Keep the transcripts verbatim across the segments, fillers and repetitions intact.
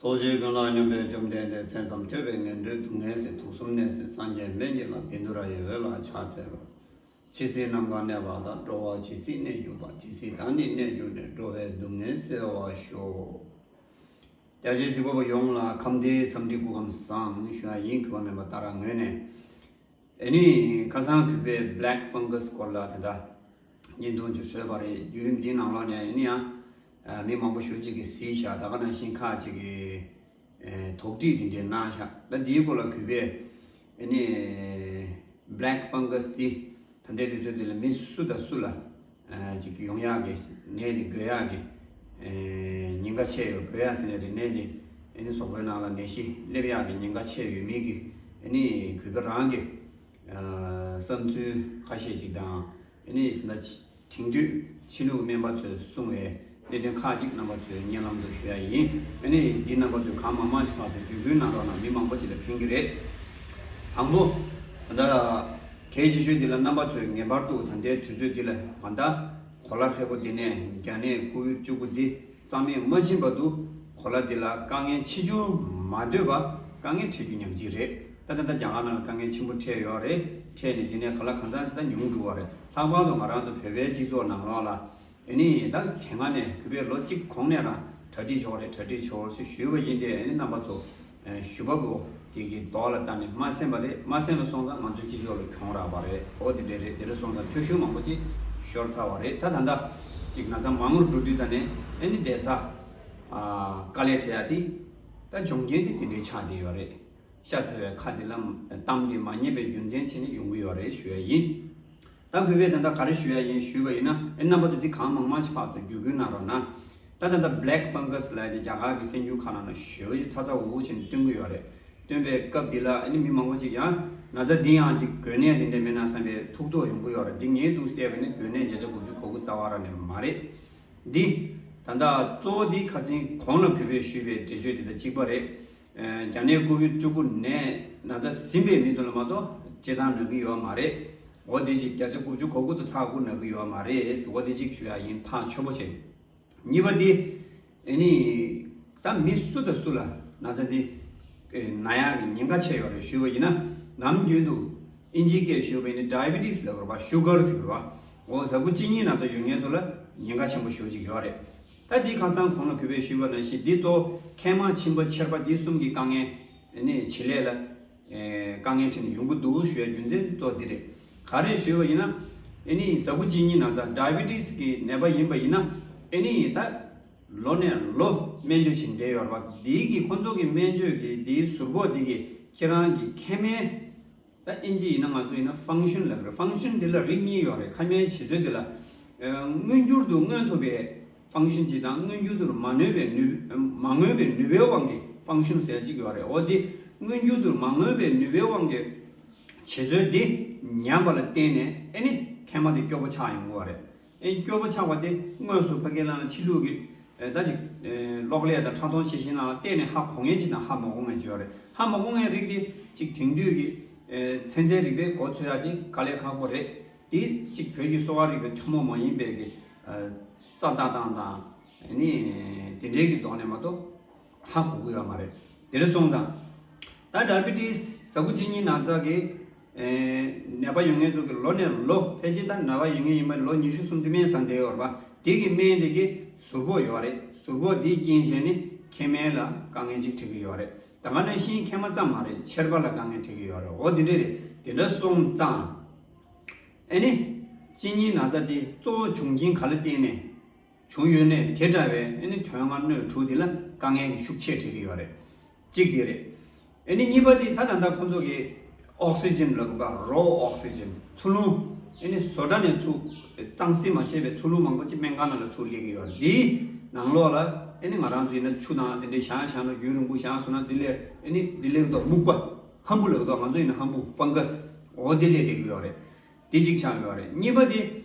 ཚོགས་ཞིང་ཀུན་ལ་སྙོམས་པའི་བཅོམ་ལྡན་འདས། མཚན་ཙམ་ཐོས་པས་ངན་འགྲོའི་སྡུག་བསྔལ་སེལ། དུག་གསུམ་ནད་སེལ་སངས་རྒྱས་སྨན་གྱི་བླ། བཻ་ཌཱུརྱ་ཡི་འོད་ལ་ཕྱག་འཚལ་ལོ། ཇི་སྲིད་ནམ་མཁའ་གནས་པ་དང་། འགྲོ་བ་ཇི་སྲིད་གནས་གྱུར་པ། དེ་སྲིད་བདག་ནི་གནས་གྱུར་ནས། འགྲོ་བའི་སྡུག་བསྔལ་སེལ་བར་ཤོག། རྒྱ་ཆེའི་གཟིགས་པ་པོ་ཡོངས་ལ་ཁམས་བདེའི་འཚམས་འདྲི་སྐུ་ཁམས་བཟང་ཞུ་ཡ་ཡིན། གུས་པ་མེད་པ་ལྟར་ངོས་ནས། ཨེ་ནི་ཁ་སང་གུས་པས་black fungus སྐོར་ལ་དེ་འདྲ་བརྙན་ཐུང་ཅིག་བཟོས་པ་རེད། བརྒྱུད་རིམ་འདིའི་ནང་ལོགས་ནས་ཨེ་ནི་ཡང་ཨ་མི་མང་པོ་ཞེ་པོ་ཅིག་གིས་གཟིགས་ཤག་ད་ག་ནང་བཞིན་ཁག་ཅིག་གིས་ཨེ་དོགས་འདྲི་དེ་འདྲ་གནང་ཤག་ད་འདིའི་སྐོར་ལ་གུས་པས་ཨེ་ནི་black fungus འདི་ད་ལྟའི་དུས་ཚོད་འདི་ལ་མི་སུ་དང་སུ་ལ་ཅིག་ཡོང་ཡག་གི་ནད་དེ་འགོས་ཡག་གི་ཉེན་ཁ་ཆེ་ཡོད། འགོས་ཡག་ཟེར་ནས་རིག་གནས་དེ་ཨ་ནི་གཟུགས་པོའི་ནང་ལ་ནད་གཞི་སླེབས་ཡག་གི་ཉེན་ཁ་ཆེ་ཡོད་མིན་གྱི་ཨ་ནི་གུས་པ་རང་གི་བསམ་ཚུལ་ཁ་ཤས་ཅིག་དང་ཨ་ནི་དེ་འདྲ་དེང་དུས་ཕྱི་ལུགས་སྨན་པ་ཚོས་གསུངས་པའི་གནད་དོན་ཁག་ཅིག་རྣམ་པ་ཚོའི་སྙན་ལམ་དུ་ཞུ་ཡ་ཡིན། ཨ་ནི་འདི་རྣམ་པ་ཚོས་གང་མང་མང་ཞིག་ཕར་ཚུར་བརྒྱུད་སྐུལ་གནང་རོགས་གནང་། མི་མང་པོ་ཅིག་ལ་ཕན་གྱི་རེད། དང་པོ། ད་ལྟ་གལ་ཆེ་ཤོས་འདི་ལ་རྣམ་པ་ཚོས་ངེས་པར་དུ་ད་ལྟའི་དུས་ཚོད་འདི་ལ་གང་ལྟར་གོ་ལ་ཧྲིལ་པོ་འདི་ནས་རྒྱ་ནད་ཀོ་བིཌ་བཅུ་དགུ་འདི་རྩ་མེད་མ་ཕྱིན་བར་དུ་གོ་ལ་འདི་ལ་དཀའ་ངལ་ཆེ་ཆུང་མ་ལྟོས་པར་དཀའ་ངལ་འཕྲད་རྒྱུ་ཉག་གཅིག་རེད། ད་ད་ལྟ་རྒྱ་གར་ནང་ལ་དཀའ་ངལ་ཆེན་པོ་འཕྲད་ཡོད་རེད། འཕྲད་ནས་འདི་ནས་ག་ལ་གང་འཚམ་ཞིག་ད་ཉུང་འགྲོ་བ་རེད། ལྷག་པར་དུ་ང་རང་ཚོ་བོད་པའི་སྤྱི་ཚོགས་ནང་ལོགས་ལ་ཨ་ནི་ད་དེ་སྔ་ནས་གུས་པས་ལོ་གཅིག་གོང་ནས་རང་གྲ་སྒྲིག་ཆོག་རེད། གྲ་སྒྲིག་ཆོག་ཞེས་ཞུས་པ་ཡིན་ཏེ་ཨ་ནི་རྣམ་པ་ཚོ་ཞུ་བ་པོ་དེ་གི་རྡོག་ལ་བལྟས་ནས་མ་གསན་པ་རེད། མ་གསན་པ་སོང་ཙང་ང་ཚོའི་སྤྱི་ཚོགས་ལ་གྱོང་རག་པ་རེད། འོ་དེ་འདྲ་རེད། དེ་འདྲ་སོང་ཙང་ཐོ་གཞུང་མང་པོ་ཅིག་ཤོར་ཚར་བ་རེད། ད་ད་ལྟ་ཅིག་ན་ཚ་མང་རུ་འགྲོ་དུས་ད་ནས་ཨ་ནི་བསྡད་ས་དཀའ་ལས་འཕྲད་ཡ་དེ་ད་འབྱུང་རྐྱེན་དེ་དེ་འདྲའི་ཆགས་བསྡད་ཡོད་རེད། ཤ་ཚ་བའི་ཁ་དེ་ལ་གཏམ་དེ་མ་རྙེད་པའི་རྒྱུ་མཚན་བྱས་ནས་ཡོང་གི་ཡོད་རེད་ཞུ་ཡ་ཡིན། ད་གུས་པས་ད་ལྟ་ག་རེ་ཞུ་ཡ་ཡིན་ཞུས་པ་ཡིན་ན་ཨེ་རྣམ་པ་ཚོ་འདི་གང་མང་མང་ཞིག་ཕར་ཚུར་བརྒྱུད་སྐུལ་གནང་རོགས་གནང་། ད་ད་ལྟ་black fungus ལབ་ཡ་དེ་རྒྱ་གར་གྱི་གསར་འགྱུར་ཁག་ནང་ན་ཞེ་པོ་ཅིག་ཚ་ཚ་འུར་འུར་བྱས་ནས་སྟོན་གྱི་ཡོད་རེད། སྟོན་པའི་སྐབས་འདི་ལ་ཨ་ནི་མི་མང་པོ་ཅིག་ཡང་ན་ཚ་འདི་ཡང་ཅིག་འགོས་ནད་དེ་འདྲ་མེད་ན་བསམ་པའི་ཐུགས་དོགས་ཡོང་གི་ཡོད་རེད། འདི་ངས་འདུག་བལྟས་པ་ཡིན་ན་འགོས་ནད་བརྒྱ་ཆ་དགུ་བཅུ་གོ་དགུ་རྩ་བ་རང་ནས་མ་རེད། འདི་ད་ལྟ་གཙོ་བོ་འདི་ཁ་སང་གོང་ལ་གུས་པས་ཞུས་པའི་འགྲེལ་བརྗོད་འདི་དང་གཅིག་པ་རེད། ཨ་རྒྱ་ནད་ཀོ་བིཌ་བཅུ་དགུ་ནད་ན་ཚ་ཟིན་པའི་མི་ཚོ་ལ་མ་གཏོགས་སྤྱིར་བཏང་ན་གི་ཡོད་མ་རེད། འོ་དེ་གཅིག་བརྒྱ་ཆ་དགུ་བཅུ་གོ་དགུ་དང་ཚེག་དགུ་ན་གི་ཡོད་མ་རེད། འོ་དེ་གཅིག་ཞུ་ཡ་ཡིན། ཐག་ཆོད་པོ་བྱས། གཉིས་པ་འདི་ཨེ་ནི་ད་མི་སུ་དང་སུ་ལ་ན་ཚ་འདི་ཨེ་ན་ཡག་གི་ཉེན་ཁ་ཆེ་ཡོད་རེད་ཞུས་པ་ཡིན་ན། ནམ་རྒྱུན་དུ་ཨིན་ཇིའི་སྐད་ཞུས་པ་ཡིན་ན་ཌའི་བི་ཊི་སི་ལབ་དགོས་རེད་པ། ཤུ་གར་ཟེར་དགོས་རེད་པ། འོ་ཟ་ཁུ་གཅིན་སྙི་ན་ཚ་ཡོད་མཁན་ཚོ་ལ་ཉེན་ཁ་ཆེན་པོ་ཞེ་པོ་ཅིག་ཡོད་རེད། ད་འདི་ཁ་སང་གོང་ལ་གུས་པས་ཞུས་པ་ནང་བཞིན་འདི་གཙོ་མཁལ་མ་མཆིན་པ་མཆེར་པ་འདི་གསུམ་གྱི་དཀའ་ངལ་ཨེ་ནི་བྱེད་ལས་ལ་ཨེ་དཀའ་ངལ་འཕྲད་ནས་ཡོང་གི་འདུག་ཞུ་ཡ་རྒྱུ་མཚན་གཙོ་འདི་རེད། ག་རེ་ཞུས་པ་ཡིན་ན་ཨེ་ནི་ཟ་ཁུ་གཅིན་སྙི་ན་ཚ་ཌའི་བི་ཊི་སི་གི་ནད་པ་ཡིན་པ་ཡིན་ན་ཨེ་ནི་ད་ལོ་ནས་ལོ་སྨན་བཅོས་བྱེད་བསྡད་ཡོད་རེད་པ། འདི་གི་ཁོ་ཚོ་གི་སྨན་བཅོས་ཀྱི་འདིའི་ཟུར་ཕོག་འདི་གི་ཁྱེད་རང་གི་མཁལ་མའི་ད་ཨིན་ཇི་ཡིན་ན་ང་ཚོ་ཡིན་ན་ཕང་ཤན་ལབ་རེད། ཕང་ཤན་འདི་ལ་རིགས་གཉིས་ཡོད་རེད། མཁལ་མའི་བྱེད་རྩོལ་འདི་ལ་ཨ་མངོན་འགྱུར་དུ་མངོན་ཐུབ་པའི་ཕང་ཤན་གཅིག་དང་མངོན་འགྱུར་དུ་མ་མངོན་པའི་ནུས་མ་མངོན་པའི་ནུས་པའི་དབང་གིས་ཕང་ཤན་ཟེར་གཅིག་ཡོད་རེད། འོ་འདི་མངོན་འགྱུར་དུ་མ་མངོན་པའི་ནུས་པའི་དབང་གིས་བྱེད་རྩོལ་འདི་ཉམས་པ་ལ་བརྟེན་ནས་ཨེ་ནི་མཁལ་མ་དེ་སྐྱོ་པོ་ཆགས་ཡོང་གི་ཡོད་རེད། ཨེ་སྐྱོ་པོ་ཆགས་པ་དེ་དངོས་སུ་ཕ་གི་ལ་ཕྱི་ལུགས་ཀྱི་ཨེ་ད་ཅིག་ཨེ་གློག་ཀླད་དང་ཕྲ་མཐོང་ཆེ་ཤེལ་ནང་ལ་བལྟས་ནས་ཧ་གོ་མཁན་ཅིག་དང་ཧ་མ་གོ་མཁན་ཅིག་ཡོད་རེད། ཧ་མ་གོ་མཁན་རིགས་དེ་ཅིག་དེང་དུས་ཀྱི་ཨེ་ཚན་རྩལ་རིག་པའི་མགོ་ཚོས་ཡ་དེ་དཀའ་ལས་ཁག་པོ་རེད། དེ་ཅིག་བོད་ཀྱི་གསོ་བ་རིག་པའི་ཐུན་མོང་མ་ཡིན་པའི་གི་ཨེ་རྩ་བཏགས་སྟངས་དང་ཨེ་ནི་དེ་འདྲའི་གི་ཐོག་ནས་མ་གཏོགས། ཧ་གོ་གི་ཡོད་མ་རེད། དེ་འདྲ་སོང་ཙང་། ད་ཌའི་བི་ཊི་སི་ཟ་ཁུ་གཅིན་སྙི་ན་ཚ་གི་ཨེ་ནད་པ་ཡོད་མཁན་ཚོ་གི་ལོ་ནས་ལོ་ཕལ་ཆེར་ད་ནད་པ་ཡོད་མཁན་ཡིན་པ་ལོ་ཉི་ཤུ་སུམ་ཅུ་སྨན་ཟ་བསྡད་ཡོད་རེད་པ། དེ་གི་སྨན་དེ་གི་ཟུར་ཕོག་ཡོད་རེད། ཟུར་ཕོག་དེའི་རྐྱེན་བྱས་ནས་མཁལ་མའི་ལ་དཀའ་ངལ་ཅིག་འཕྲད་ཀྱི་ཡོད་རེད། ད་ག་ནང་བཞིན་མཁལ་མ་ཙམ་མ་རེད། མཆེར་པ་ལ་དཀའ་ངལ་འཕྲད་ཀྱི་ཡོད་རེད། འོ་དེ་འདྲ་རེད། དེ་འདྲ་སོང་ཙང་། ཨེ་ནི། གཅིན་སྙི་ན་ཚ་དེ་གཙོ་བོ་བྱུང་རྐྱེན་ག་ལ་བརྟེན་ནས། བྱུང་ཡོད་ནས་དེ་འདྲ་བའི་ཨ་ནི་དོན་ལྔ་སྣོད་དྲུག་དེ་ལ་དཀའ་ངལ་གྱི་ཤུགས་ཆེ་འཕྲད་ཀྱི་ཡོད་རེད། གཅིག་དེ་རེད། ཨ་ནི་གཉིས་པ་དེ་ད་ད་ལྟ་ཁོང་ཚོ་གི་ཨོག་སི་ཇན་ལབ་དགོས་པ་རོ་ཨོག་སི་ཇན་ཚུར་རླུང་ཨ་ནི་བཟོ་གྲྭ་ནས་ཚུར་གཙང་སེལ་མ་བྱས་པའི་ཚུར་རླུང་མང་པོ་ཅིག་སྨན་ཁང་ནང་ལ་ཚུར་སླེབས་ཀྱི་ཡོད་རེད། དེའི་ནང་ལོགས་ལ་ཨ་ནི་ང་རང་ཚོ་ཡིན་ན་ཆུ་དང་དེ་འདྲའི་བཞེངས་བཞེངས་ན་རྒྱུན་རིང་པོ་བཞེངས་སོང་ན་དེ་ལས་ཨ་ནི་དེ་ལས་ལྡོག་སྨུག་པ་ཧམ་བུ་ལབ་དགོས། ང་ཚོ་ཡིན་ན་ཧམ་བུ་ཕང་ག་སི་འོ་དེ་སླེབས་བསྡད་ཀྱི་ཡོད་རེད། དེ་གཅིག་ཆགས་ཡོད་རེད། གཉིས་པ་དེ་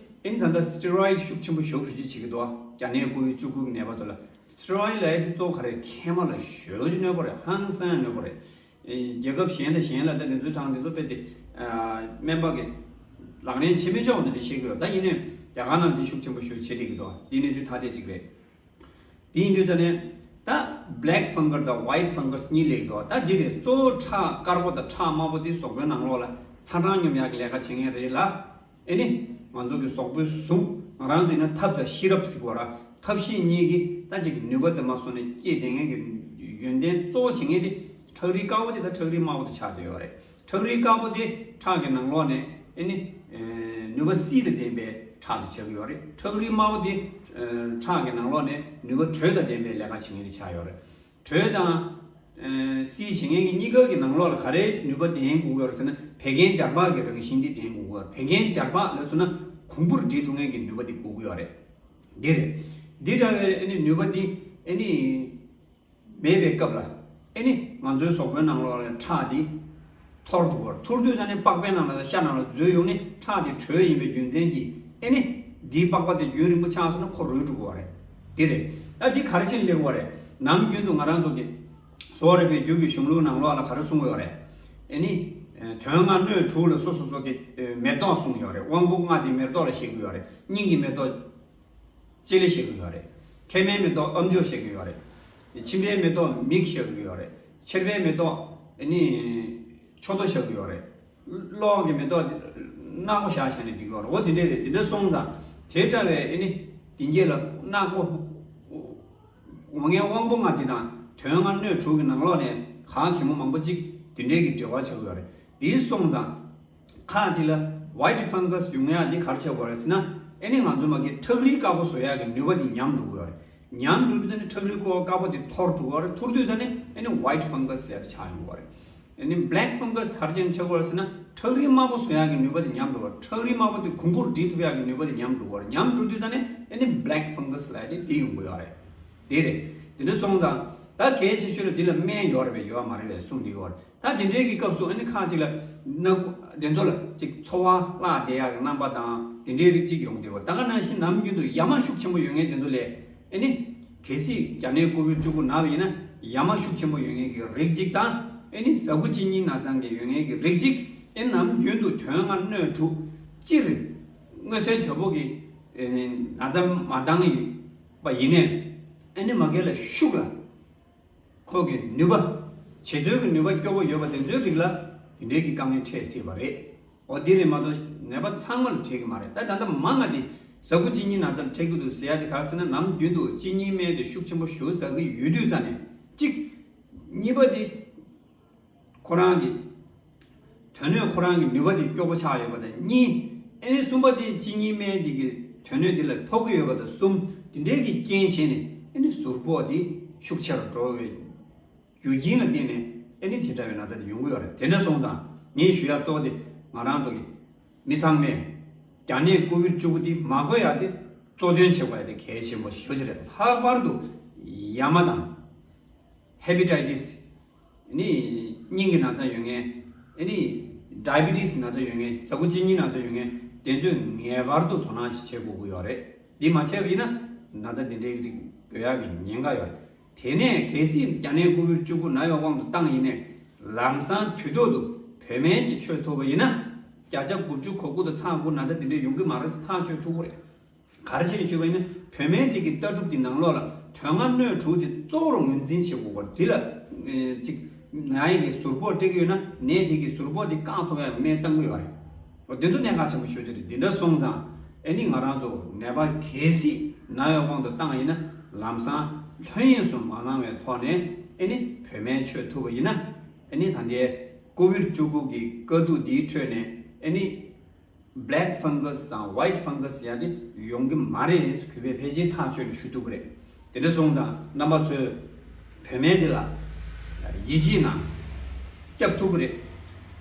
ཨིན་ད་ལྟ་སི་ཏི་རོ་ཡིཌ་ཤུགས་ཆེན་པོ་ཞེ་པོ་ཅིག་བྱེད་ཀྱི་འདུག་རྒྱ་ནད་ཀོ་བིཌ་བཅུ་དགུ་གི་ནད་པ་ཚོ་ལ་སི་ཏི་རོ་ཡིཌ་ལབ་ཡ་དེ་གཙོ་བོ་ག་རེ་མཁལ་མ་ལ་ཞེ་པོ་ཅིག་གནོད་པ་རེད། ཧང་སང་གནོད་པ་རེད། ཨེ་རྒྱལ་ཁབ་གཞན་དང་གཞན་ལ་ད་དེ་ཚོའི་གྲངས་དེ་ཚོ་དཔེ་དེ་ཨ་སྨན་པ་གི་ལག་ལེན་བྱེད་མི་ཆོག་པ་དེ་འདྲ་བཤད་ཀྱི་ཡོད། ད་ཡིན་ནའི་རྒྱ་གར་ནང་དེ་ཤུགས་ཆེན་པོ་ཞེ་པོ་བྱེད་བསྡད་ཀྱི་འདུག་དེ་གནས་ཚུལ་ཐ་དད་ཅིག་རེད། དེ་ཡིན་དུས་ད་ནས་ད་ black fungus དང་white fungus གཉིས་སླེབས་འདུག་ད་འདི་རེད། གཙོ་བོ་ཁྲག་དཀར་པོ་དང་ཁྲག་དམར་པོ་དེ་གཟུགས་པོའི་ནང་ལོགས་ལ་ཚ་གྲང་སྙོམས་ཡག་གི་ལས་ཀ་བྱེད་མཁན་རེད་ལ། ཨེ་ནི། ང་ཚོ་གི་གཟུགས་པོའི་ཟུངས། ང་རང་ཚོ་ཡིན་ན་ཐབས་དང་ཤེས་རབ་ཟེར་གོ་ར། ཐབས་ཤེས་གཉིས་ཀྱི་ད་ཅིག་ནུས་པ་དེ་མ་སོང་ནས་སྐྱེས་བསྡད་མཁན་གྱི་ཡོན་ཏན་གཙོ་བོ་བྱེད་མཁན་དེ་ཁྲག་རིལ་དཀར་པོ་དེ་དང་ཁྲག་རིལ་དམར་པོ་དེ་ཆགས་བསྡད་ཡོད་རེད། ཁྲག་རིལ་དཀར་པོ་དེ་ཁྲག་གི་ནང་ལོགས་ནས་ཨེ་ནི། ནུས་པ་བསིལ་དང་ལྡན་པའི་ཁྲག་དེ་ཆགས་ཀྱི་ཡོད་རེད། ཁྲག་རིལ་དམར་པོ་དེ་ཁྲག་གི་ནང་ལོགས་ནས་ནུས་པ་དྲོད་དང་ལྡན་པའི་ལས་ཀ་བྱེད་མཁན་དེ་ཆགས་ཡོད་རེད། དྲོད་དང་། ཨ། བསིལ་བྱེད་མཁན་གྱི་གཉིས་ཀ་གི་ནང་ལོགས་ལ་ག་རེ་ནུས་པ་ལྡན་དགོས་ཀྱི་ཡོད་རེད་ཟེར་ན། བད་ཀན་འབྱར་བག་གི་རང་བཞིན་དེ་ལྡན་དགོས་ཀྱི་ཡོད་རེད། བད་ཀན་འབྱར་བག་ལབ་སོང་ན་གོང་བུར་སྒྲིལ་ཐུབ་མཁན་གྱི་ནུས་པ་དེ་དགོས་ཀྱི་ཡོད་རེད། འདི་རེད། འདི་འདྲ་བའི་ཨ་ནི་ནུས་པ་འདི་ཨ་ནི་མེད་པའི་སྐབས་ལ། ཨ་ནི་ང་ཚོའི་གཟུགས་པོའི་ནང་ལོགས་ལ་ཁྲག་འདི་འཐོར་འགྲོ་གི་རེད། འཐོར་དུས་ཙ་ནས་པགས་པའི་ནང་ལ་ཤ་ནང་ལ་འཛུལ་ཡོང་ནས་ཁྲག་དེ་དྲོད་ཡིན་པའི་རྒྱུ་མཚན་གྱིས་ཨ་ནི་འདིའི་པགས་པ་དེ་རྒྱུན་རིང་པོ་ཆགས་སོང་ན་ཁོ་རུལ་འགྲོ་གི་རེད། འདི་རེད། ད་འདི་ག་རེ་བྱས་ནས་སླེབས་པ་རེད། ནམ་རྒྱུན་དུ་ང་རང་ཚོ་གི་བཟོ་རིག་པའི་རྒྱུད་ཀྱི་གཞུང་ལུགས་ནང་ལོགས་ལ་ག་རེ་གསུང་གི་ཡོད་རེད། ཨ་ནི། དོན་ལྔ་སྣོད་དྲུག་ལ་སོ་སོ་སོ་གི་མེ་ཏོག་གསུངས་ཡོད་རེད། དབང་པོ་ལྔ་དེ་མེ་ཏོག་ལ་བཤད་ཀྱི་ཡོད་རེད། སྙིང་གི་མེ་ཏོག་ལྕེ་ལེ་བཤད་ཀྱི་ཡོད་རེད། མཁལ་མའི་མེ་ཏོག་ཨམ་ཅོག་བཤད་ཀྱི་ཡོད་རེད། མཆིན་པའི་མེ་ཏོག་མིག་བཤད་ཀྱི་ཡོད་རེད། མཆེར་པའི་མེ་ཏོག་ཨ་ནི་མཆུ་ཏོ་བཤད་ཀྱི་ཡོད་རེད། གློག་གི་མེ་ཏོག་སྣ་སྒོ་བཞག་བཞག་ནས་འགྲིག་གི་ཡོད་རེད། འོ་དེ་འདྲས་རེད། དེ་འདྲ་སོང་ཙང་དེ་འདྲ་བའི་ཨ་ནི་དེ་འགྱེད་ལ་སྣ་སྒོ། འོ་ངའི་དབང་པོ་ལྔ་འདི་དང་དོན་ལྔ་སྣོད་དྲུག་གི་ནང་ལོགས་ནས་གང་གད་མོ་མང་པོ་ཅིག་དེ་འདྲས་ཀྱི་འབྲེལ་བ་ཆགས་ཀྱི་ཡོད་རེད། དེ་སོང་ཙང་། ཁ་ཅིག་ལ་white fungus ཡོང་ཡ་འདི་ག་རེ་ཆགས་དགོས་རེད་ཟེར་ན། ཨ་ནི་ང་ཚོ་མ་གི་ཁྲག་རིལ་དཀར་པོ་བཟོ་ཡ་གི་ནུས་པ་འདི་ཉམས་འགྲོ་གི་ཡོད་རེད། ཉམས་འགྲོ་དུས་ཙ་ནས་ཁྲག་རིལ་དཀར་པོ་འདི་འཐོར་འགྲོ་གི་ཡོད་རེད། འཐོར་དུས་ཙ་ནས་ཨ་ནི་white fungus ཟེར་ཡ་དེ་ཆགས་ཡོང་གི་ཡོད་རེད། ཨ་ནི་black fungus ག་རེ་བྱས་ནས་ཆགས་ཀྱི་ཡོད་རེད་ཟེར་ན། ཁྲག་རིལ་དམར་པོ་བཟོ་ཡ་གི་ནུས་པ་དེ་ཉམས་འགྲོ་བ། ཁྲག་རིལ་དམར་པོ་དེ་གོང་བུར་སྒྲིལ་ཐུབ་ཡ་གི་ནུས་པ་དེ་ཉམས་འགྲོ་བ། ཉམས་འགྲོ་དུས་ཙ་ནས་ཨ་ནི་black fungus ལབ་ཡ་དེ་དེ་ཡོང་གི་ཡོད་རེད། དེ་རེད། དེ་འདྲ་སོང་ཙང་ད་གལ་ཆེ་ཤོས་ལ་འདི་ལ་སྨན་ཡོད་རེད་པས་ཡོད་མ་རེད་པས་གསུངས་བསྡད་ཡོད་རེད། ད་དེ་འདྲའི་གི་སྐབས་སུ་ཨ་ནི་ཁ་ཅིག་ལ་ན་དེ་ཚོ་ལ་ཅིག་ཚོར་བ་བརླག་བསྡད་ཡག་གི་རྣམ་པ་དང་དེ་འདྲའི་རིགས་ཅིག་ཡོང་བསྡད་པ། ད་ག་ནང་བཞིན་ནམ་རྒྱུན་དུ་ཡ་མ་ཤུགས་ཆེན་པོ་ཡོད་མཁན་དེ་ཚོ་ལས་ཨ་ནི་གལ་སྲིད་རྒྱ་ནད་ཀོ་བིད་བཅུ་དགུ་ན་བ་ཡིན་ན་ཡ་མ་ཤུགས་ཆེན་པོ་ཡོད་མཁན་གྱི་རིགས་གཅིག་དང་། ཨ་ནི་ཟ་ཁུ་གཅིན་སྙི་ན་ཚ་གི་ཡོད་མཁན་གྱི་རིགས་གཅིག་ཨ་ནི་ནམ་རྒྱུན་དུ་དོན་ལྔ་སྣོད་དྲུག་སྤྱིར་མངོན་གསལ་དོད་པོ་གི་ན་ཚ་མ་འདང་པ་ཡིན་ནའི་ཨ་ནི་མ་གལ་ལ་ཤུགས་ལ། ཁོ་གི་ནུས་པ། བྱེད་རྩོལ་གྱི་ནུས་པ་སྐྱོ་པོ་ཡོད་པ་དེ་ཚོའི་རིགས་ལ་དེ་འདྲའི་གི་དཀའ་ངལ་འཕྲད་སྲིད་པ་རེད། འོ་དེ་རེད་མ་གཏོགས་ནད་པ་ཚང་མ་ལ་འཕྲད་ཀྱི་མ་རེད། ད་ད་ལྟ་མ་ང་དེ་ཟ་ཁུ་གཅིན་སྙི་ན་ཚ་ལ་འཕྲད་ཀྱི་འདུག་ཟེར་ཡ་དེ་ག་རེ་ཟེར་ན། ནམ་རྒྱུན་དུ་གཅིན་སྙིའི་སྨན་དེ་ཤུགས་ཆེན་པོ་ཞེ་པོ་ཟ་གི་ཡོད་དུས་ཙ་ནས་གཅིག་གཉིས་པ་དེ། ཁོ་རང་གི་དོན་སྣོད་ཁོ་རང་གི་ནུས་པ་དེ་སྐྱོ་པོ་ཆགས་ཡོད་པ་དང་གཉིས། ཨ་ནི་གསུམ་པ་དེ་གཅིན་སྙིའི་སྨན་དེ་གི་དོན་སྣོད་དེ་ལ་ཕོག་གི་ཡོད་པ་དང་གསུམ། དེ་འདྲའི་གི་རྐྱེན་བྱས་ནས་ཨ་ནི་ཟུར་ཕོག་དེ་ཤུགས་ཆེ་རུ་འགྲོ་བའི་རྒྱུ་རྐྱེན་ལ་བརྟེན་ནས་ཨ་ནི་དེ་འདྲ་བའི་ན་ཚ་དེ་ཡོང་གི་ཡོད་རེད། དེ་འདྲ་སོང་ཙང་ངས་ཞུ་ཡ་གཙོ་བོ་དེ་ང་རང་ཚོ་གི་མི་ཚང་མས་རྒྱ་ནད་ཀོ་བིད་བཅུ་དགུ་དེ་མ་འགོས་ཡ་དེ་གཙོ་དོན་བྱེད་དགོས་ཡ་དེ་གལ་ཆེན་པོ་ཞེ་པོ་ཅིག་རེད། ལྷག་པར་དུ་ཡ་མ་དང་། ཧེ་པ་ཊའི་ཊི་སི། ནི་སྙིང་གི་ན་ཚ་ཡོད་མཁན། ཨ་ནི་ཌའི་བི་ཊི་སི་ན་ཚ་ཡོད་མཁན། ཟ་ཁུ་གཅིན་སྙི་ན་ཚ་ཡོད་མཁན་དེ་ཚོས་ངེས་པར་དུ་དོ་སྣང་ཞིག་བྱེད་དགོས་ཀྱི་ཡོད་རེད། འདི་མ་བྱས་པ་ཡིན་ན་ན་ཚ་འདི་འདྲའི་རིགས་འགོས་ཡག་གི་ཉེན་ཁ་ཡོད་རེད། དེ་ནས་གལ་སྲིད་རྒྱ་ནད་ཀོ་བིད་བཅུ་དགུ་ན་བའི་དབང་དུ་བཏང་ཡིན་ནའི་ལམ་སང་དུས་ཐོག་ཏུ་བོད་སྨན་ཅིག་མཆོད་ཐུབ་པ་ཡིན་ན་བརྒྱ་ཆ་དགུ་བཅུ་གོ་དགུ་དང་ཚེག་དགུ་ན་ཚ་འདི་འདྲ་ཡོང་གི་མ་རེད་ཐག་ཆོད་ཐུབ་ཀྱི་རེད། ག་རེ་བྱས་ནས་ཞུས་པ་ཡིན་ན་བོད་སྨན་དེ་གི་ལྟ་གྲུབ་ཀྱི་ནང་ལོགས་ལ་དོན་ལྔ་སྣོད་དྲུག་དེ་གཙོ་བོར་ངོས་འཛིན་བྱེད་དགོས་པ་དེ་ལ་ཅིག་ན་ཡི་གི་ཟུར་ཕོག་སྤྲད་ཀྱི་ཡོད་ན་ནད་དེ་གི་ཟུར་ཕོག་དེ་བཀག་ཐུབ་ཡ་སྨན་བཏང་གི་ཡོད་རེད། འོ་དེ་ཚོ་གནད་འགག་ཆེན་པོ་ཤོས་ཅིག་རེད། དེ་འདྲ་སོང་ཙང་ཨ་ནི་ང་རང་ཚོ་ནད་པ་གལ་སྲིད་ན་ཡོད་དབང་དུ་བཏང་ཡིན་ན་ལམ་སང་ལྷོད་གཡེང་སུ་མ་གནང་བའི་ཐོག་ནས་ཨ་ནི་བོད་སྨན་མཆོད་ཐུབ་པ་ཡིན་ན་ཨ་ནི་ད་ལྟའི་ཀོ་བིད་བཅུ་དགུ་གི་དཀའ་སྡུག་འདིའི་ཁྲོད་ནས་ཨ་ནི། Black fungus དང་white fungus ཡ་དེ་ཡོང་གི་མ་རེད། གུས་པས་ཕལ་ཆེར་ཐག་ཆོད་ནས་ཞུ་ཐུབ་ཀྱི་རེད། དེ་འདྲ་སོང་ཙང་རྣམ་པ་ཚོས་བོད་སྨན་འདི་ལ་ཡིད་ཆེས་གནང་། སྐྱབས་ཐུབ་ཀྱི་རེད།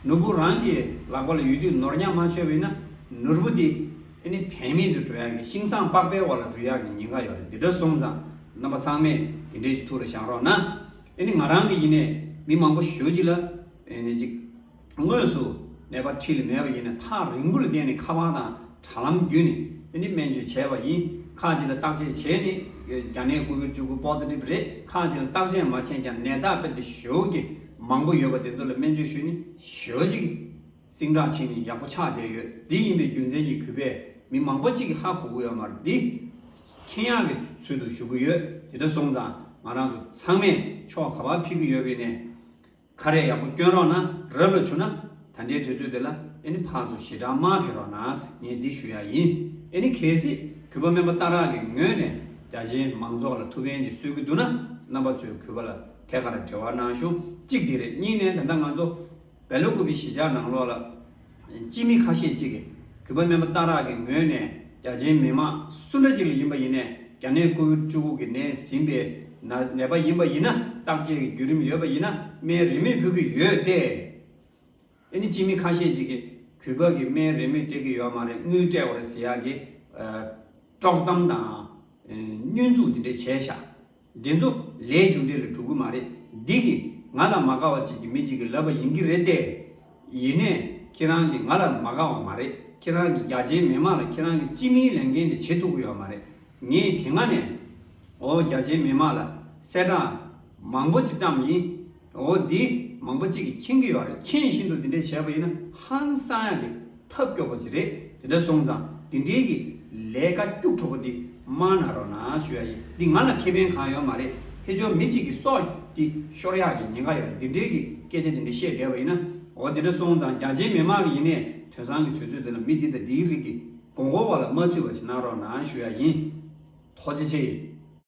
ནོར་བུ་རང་གི་ལག་པ་ལ་ཡོད་དུས་ནོར་ཉམས་མ་ཆོད་པ་ཡིན་ན་ནོར་བུ་འདི་ཨ་ནི་བེད་མེད་དུ་འགྲོ་ཡག་གི་ཤིང་བཟང་པགས་པའི་འོག་ལ་འགྲོ་ཡག་གི་ཉེན་ཁ་ཡོད་རེད། དེ་འདྲ་སོང་ཙང་རྣམ་པ་ཚང་མས་དེ་འདྲའི་ཞིག་ཐུགས་ལ་བཞག་རོགས་གནང་། ཨ་ནི་ང་རང་གི་ཡིན་ནའི་མི་མང་པོ་ཞེ་ཅིག་ལ་ཨ་ནི་ཅིག་དངོས་སུ་ནད་པ་ཁྲིད་ལ་མེད་པ་ཡིན་ན་ཐག་རིང་པོ་ལ་བསྡད་ནས་ཁ་པར་དང་དྲ་ལམ་བརྒྱུད་ནས་ཨ་ནི་སྨན་བཅོས་བྱས་པ་ཡིན། ཁག་ཅིག་ལ་བརྟག་དཔྱད་བྱས་ནས་རྒྱ་ནད་ཀོ་བིད་བཅུ་དགུ་པོ་སི་ཊིབ་རེད། ཁག་ཅིག་ལ་བརྟག་དཔྱད་མ་བྱས་ཀྱང་ནད་རྟགས་དཔེ་དེ་ཞེ་པོ་ཅིག་མང་པོ་ཡོད་པ་དེ་ཚོ་ལ་སྨན་བཅོས་ཞུས་ནས་ཞེ་པོ་ཅིག་སིང་དྲག་ཕྱིན་ནས་ཡག་པོ་ཆགས་བསྡད་ཡོད། འདི་ཡིན་པའི་རྒྱུ་མཚན་གྱིས་གུས་པས་མི་མང་པོ་ཅིག་གིས་ཧ་གོ་གི་ཡོད་མ་རེད། འདི་མཁྱེན་ཡག་གི་ཚུལ་དུ་ཞུ་གི་ཡོད། དེ་འདྲ་སོང་ཙང་ ང་རང་ཚོ་ཚང་མས་ཕྱོགས་ག་པར་ཕེབས་ཀྱི་ཡོད་པའི་ནས། ཁ་རས་ཡག་པོ་གྱོན་རོགས་གནང་། རབ་ལ་བྱུང་ན་ད་ལྟའི་དུས་ཚོད་འདི་ལ་ཨེ་ནི་ཕར་ཚུར་ཞེ་དྲག་མ་ཕེབས་རོགས་གནང་ངས་འདི་ཞུ་ཡ་ཡིན། ཨེ་ནི་གལ་སྲིད་གུས་པ་སྨན་པ་སྟག་ར་གི་ངོས་ནས་རྒྱ་ཆེའི་མང་ཚོགས་ལ་ཐུགས་ཕན་ཅིག་གསོས་ཀྱི་འདུག་ན། རྣམ་པ་ཚོས་གུས་པ་ལ་ཐད་ཀར་འབྲེལ་བ་གནང་ཤོག་གཅིག་འདི་རེད། གཉིས་ནས་ད་ལྟ་ང་ཚོ་སྦེལ་ཀོབ་གཞིས་ཆགས་ནང་ལོགས་ལ་སྤྱི་མི་ཁ་ཤས་ཅིག་གིས་གུས་པ་སྨན་པ་སྟག་ར་གི་ངོས་ནས་རྒྱ་ཆེའི་མི་མང་སུ་འདྲ་ཅིག་ལ་ཡིན་པ་ཡིན་ནས། རྒྱ་ནད་ཀོ་བིཌ་བཅུ་དགུ་གི་ནད་ཟིན་པའི་ན་ནད་པ་ཡིན་པ་ཡིན་ན། བརྟག་དཔྱད་ཀྱི་བརྒྱུད་རིམ་ཡོད་པ་ཡིན་ན་སྨན་རིན་མེད་ཕུལ་གྱི་ཡོད་དེ། ཨེ་ནི་སྤྱི་མི་ཁ་ཤས་ཅིག་གིས་གུས་པ་གིས་སྨན་རིན་མེད་སྤྲད་ཀྱི་ཡོད་མ་རེད། དངུལ་སྤྲད་པ་རེད་ཟེར་ཡག་གི་ཨ་དཀྲོག་གཏམ་དང་ཨ་བསྙོན་འཛུགས་འདི་འདྲ་བྱས་ཤག་འདི་ཚོ་ལས་རྒྱུ་འབྲས་ལ་འགྲོ་གི་མ་རེད། འདི་གི་ང་ལ་མ་དགའ་བ་ཅིག་གི་མི་ཅིག་གིས་ལབ་པ་ཡིན་གྱི་རེད་དེ། ཡིན་ནའི་ཁྱེད་རང་གིས་ང་ལ་མ་དགའ་བ་མ་རེད། ཁྱེད་རང་གིས་རྒྱ་ཆེའི་མི་མང་ལ་ཁྱེད་རང་གི་སྤྱི་མིའི་ལས་འགན་དེ་བྱེད་ཐུབ་ཀྱི་ཡོད་མ་རེད། ངས་དེ་སྔ་ནས་འོ་རྒྱ་ཆེའི་མི་མང་ལ་གསལ་བསྒྲགས་མང་པོ་ཅིག་བཀྲམ་ཡིན། འོ་འདི་མང་པོ་ཅིག་གིས་མཁྱེན་གྱི་ཡོད་རེད། མཁྱེན་བཞིན་དུ་འདི་འདྲས་བྱས་པ་ཡིན་ན་ཧང་སང་ཡག་གི་ཐབས་སྐྱོ་པོ་ཅིག་རེད། དེ་འདྲ་སོང་ཙང་འདི་འདྲའི་གི་ལས་ཀ་སྐྱུག་བྲོ་པོ་འདི་མ་གནང་རོགས་གནང་ཞུ་ཡ་ཡིན། འདི་ང་ལ་ཁེ་ཕན་གང་ཡོད་མ་རེད། ཕེ་ཆོ་མི་གཅིག་གི་སྲོག་འདི་ཤོར་ཡག་གི་ཉེན་ཁ་ཡོད་རེད། འདི་འདྲའི་གི་སྐད་ཆ་འདི་འདྲ་བཤད་བསྡད་པ་ཡིན་ན། འོ་འདི་འདྲ་སོང་ཙང་རྒྱ་ཆེའི་མི་མང་གི་ཡིན་ནའི་དེང་སང་གི་དུས་ཚོད་འདི་ལ་མི་འདི་དང་འདིའི་རིགས་ཀྱི་མགོ་སྐོར་བ་ལ་མ་ཚུད་པ་ཞིག་གནང་རོགས་གནང་ཞུ་ཡ་ཡིན། ཐུགས་རྗེ་ཆེ།